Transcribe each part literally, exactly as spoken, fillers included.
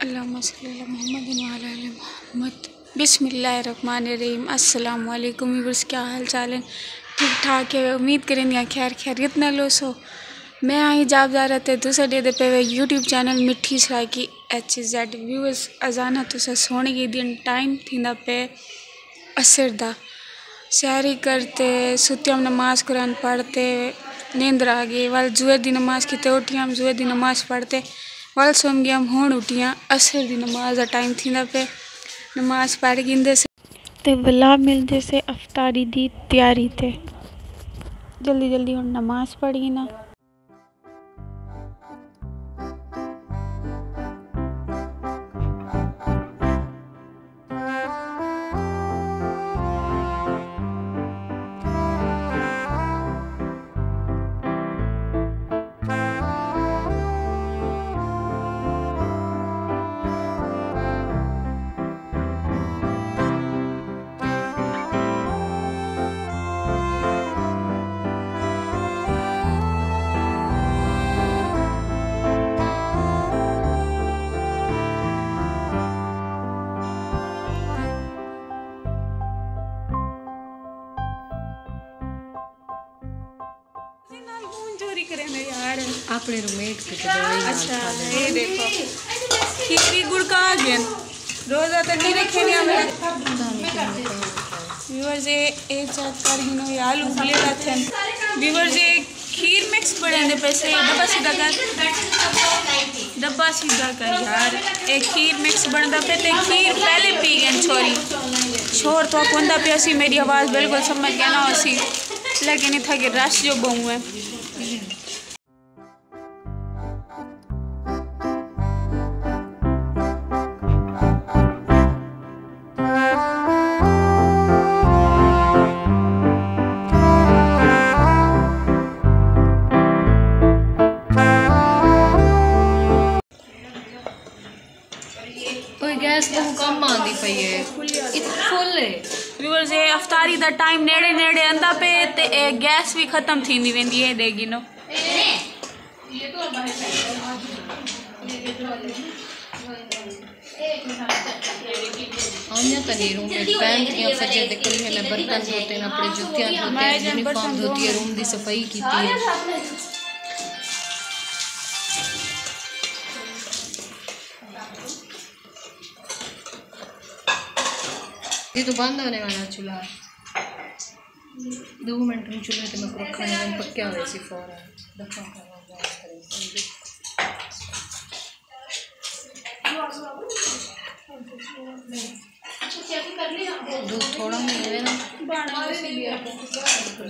اللہم صلی علی محمد وعلی آل محمد۔ بسم اللہ الرحمن الرحیم۔ السلام علیکم ویورز، کیا حال چال ہیں؟ ٹھیک ٹھاک ہے؟ امید کریندیاں خیر خیریت نال ہوسو۔ میں آں حجاب زہرا تے تساں ݙیہدے پئے وے یوٹیوب چینل مٹھی سرائیکی ایچ زیڈ۔ ویورز، اذاناں تساں سݨ گھدیاں، ٹائم تھیندا پئے عصر دا۔ سحری کر تے ستیام، نماز قرآن پڑھ تے نیندر آ ڳئی۔ ول ظہر دی نماز کیتے اٹھیام، ظہر دی نماز پڑھ تے ول سم ڳیام، ہݨ اٹھیاں، عصر دی نماز دا ٹائم تھیندا پئے، نماز پڑھ گھندے سے تے ولا ملدے سے افطاری دی تیاری تے۔ جلدی جلدی ہݨ نماز پڑھ گھناں۔ نال فون چوری کریں دے یار۔ اپݨے روممیٹ کوں تے دوائی نال اچھا، کھا لے۔ اے ݙیکھو۔ کھیر وی گڑکا ڳئن۔ روزہ تے نہیں رکھے ݙیا میں۔ ویورز، اے، اے چیک کر گھنو، اے آلو ابلے ݙا تھن۔ ویورز، اے کھیر مکس بݨیندے پئے سے، ڈبہ سیدھا کر۔ ڈبہ سیدھا کر یار، اے کھیر مکس بݨدا پئے تے کھیر پہلے پی ڳئن چھوری۔ شور تہاکوں آندا پیا سی، میݙی آواز بالکل سمجھ ڳئے نہ ہوسی، لیکن اتھاں کہ رش جو ٻہوں ہے۔ اوئے گیس ٻہوں کم آندی پئی ہے۔ ات فل ہے۔ ویورز، اے افطاری دا ٹائم نیڑے نیڑے آندا پئے تے اے گیس وی ختم تھیندی ویندی ہے، ݙیکھ گھنو۔ آنیاں تاں نی روم وچ پہن تھیاں، فجر دے کلمے میں برتن دھوتے ہیں، اپݨے جتیاں دھوتے ہیں، یونیفارم دھوتی ہے، روم دی صفائی کیتی ہے۔ یہ تو بند ہونے والا چولہا۔ دو منٹ میں چولہے تے میں رکھݨے، پکیا ہوئے سی فوراً۔ دفعہ دودھ تھوڑا ہی ہے نا۔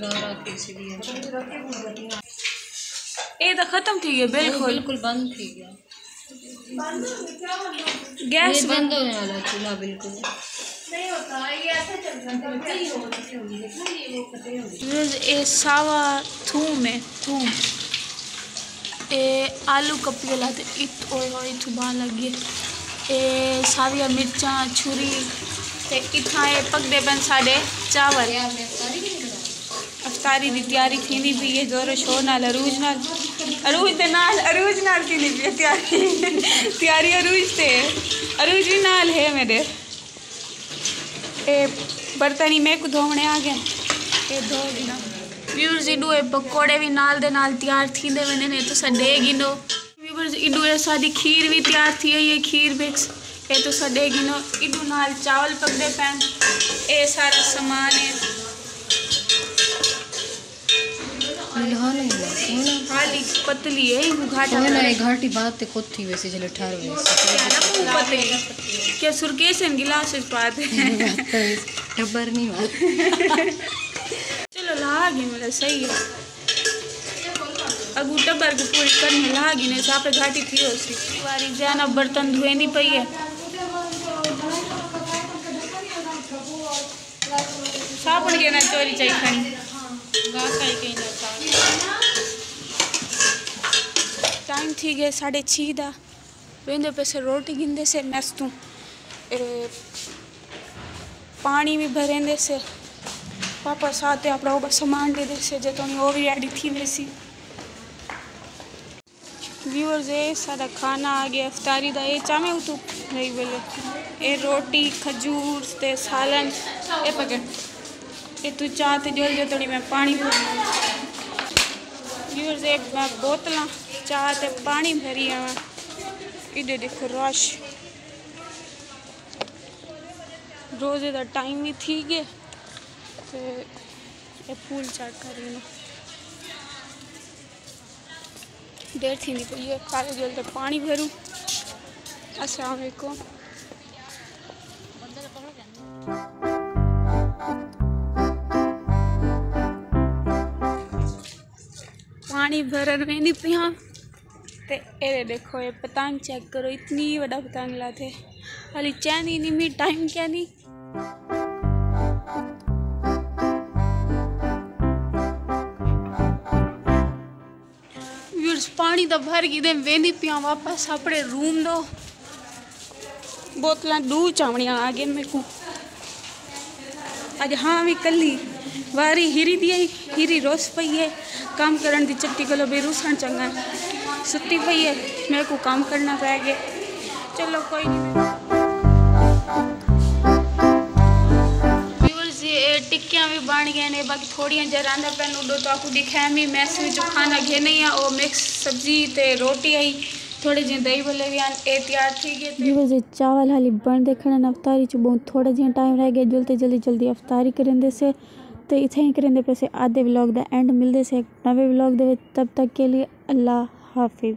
زیادہ تھی سی بھی ہے۔ اے تاں ختم تھی ڳئے، بالکل۔ بالکل بند تھی ڳئے۔ گیس یہ بند ہونے والا چولہا بالکل۔ اے ساوا تھوم ہے، تھوم۔ اے آلو کپی والا تے ات، اوئے ہوئے، اتھوں بال لڳی۔ اے ساویاں مرچاں، چھری، تے اتھاں اے پکدے پن ساݙے چاول۔ افطاری دی تیاری تھیندی پئی ہے زور و شور نال، عروج نال، عروج دے نال، عروج نال تھیندی پئی ہے تیاری۔ تیاری عروج تے ہے، عروج وی نال ہے میݙے۔ اے برتن ہی میکوں دھووݨے آ ڳئے، اے دھو گھناں۔ ویورز، ایݙو اے پکوڑے وی نال دے نال تیار تھیندے ویندے نے، تساں ݙیکھ گھنو۔ ویورز، ایݙو اے ساݙی کھیر وی تیار تھی ڳئی ہے، کھیر مکس۔ اے تساں ݙیکھ گھنو، ایݙو نال چاول پکدے پئن۔ اے سارا سامان ہے۔ لہا نہیں لگا۔ حالی پتلی ہے، ایکوں گھاٹا ہوئے نا، کر۔ اے گھاٹی بات تے خود تھی ویسی جلے ٹھہر ویسی۔ کیا نا منہ پتلی؟ کیا سرکیس ہیں گلاس وچ پا تے؟ ٹبر نہیں ہوا۔ چلو، لہا گھن والا صحیح ہے۔ اڳوں ٹبر کوں پوری کرݨی، لہا گھنے، ساپے گھاٹی تھی ہوسی۔ واری زینب برتن دھویندی پئی ہے۔ صابن کینا چوری چائی کھانی۔ ٹائم تھی ڳئے ساڑھے چھی دا۔ ویندے پئے سے روٹی گھندے سے میس توں۔ اے پاݨی وی بھریندے سے۔ واپس آ تے اپݨا او سامان ݙیندے سے، جے توݨی او وی ریڈی تھی ویسی۔ ویورز، اے ساݙا کھانا آ ڳیا افطاری دا۔ اے چاویں اتوں رہی ٻلے، اے روٹی، کھجور تے سالن۔ اے پکڑ، اے توں چاہ تے جول جو تڑی میں پاݨی بھرنا۔ ویورز، اے میں بوتلاں چاہ تے پاݨی بھری آواں۔ ایݙے ݙیکھو رش، روزے دا ٹائم وی تھی ڳئے تے اے پھول چیک کر رہی ہوں۔ دیر تھیندی پئی ہے، کالے جل تے پاݨی بھروں۔ السلام علیکم۔ پاݨی بھرݨ ویندی پئی ہاں۔ تے اے ݙیکھو، اے پتنگ چیک کرو، اتنی وݙا پتنگ لاتھے، ہالی چین ہی نہیں، می ٹائم کیا نہیں۔ ویورز، پاݨی دا بھر گھدے، ویندی پیاں واپس اپݨے روم دو۔ بوتلاں ݙو چاوݨیاں آ ڳئے میکوں۔ اڄ ہاں وی کلی واری ہیری دی آئی، ہیری روس پئی ہے۔ کم کرݨ دی چٹی کولو بھی روسݨ چنڳا ہے۔ ستی پئی ہے، میکوں کم کرݨا پئے ڳئے۔ چلو کوئی نہیں۔ ویورز، اے ٹکیاں وی بݨ ڳئے نے، باقی تھوڑیاں جیہاں رہندیاں پئن، اݙو تہاکوں ݙکھائیں۔ میں میس وچوں کھانا گھن آئی ہاں، او مکس سبزی تے روٹی ہئی، تھوڑے جیہے دہی بھلے وی ہن۔ اے تیار تھی ڳئے تے ویورز، اے چاول ہالی بݨدے کھڑن، افطاری چوں ٻہوں تھوڑا جیہا ٹائم رہ ڳئے، جلدی جلدی افطاری کریندے سے۔ تے اتھائیں کریندے پئے سے اڄ دے ولاگ دا اینڈ، ملدے سے ہک نویں ولاگ دے وچ، تب تک کے لیے اللہ حافظ۔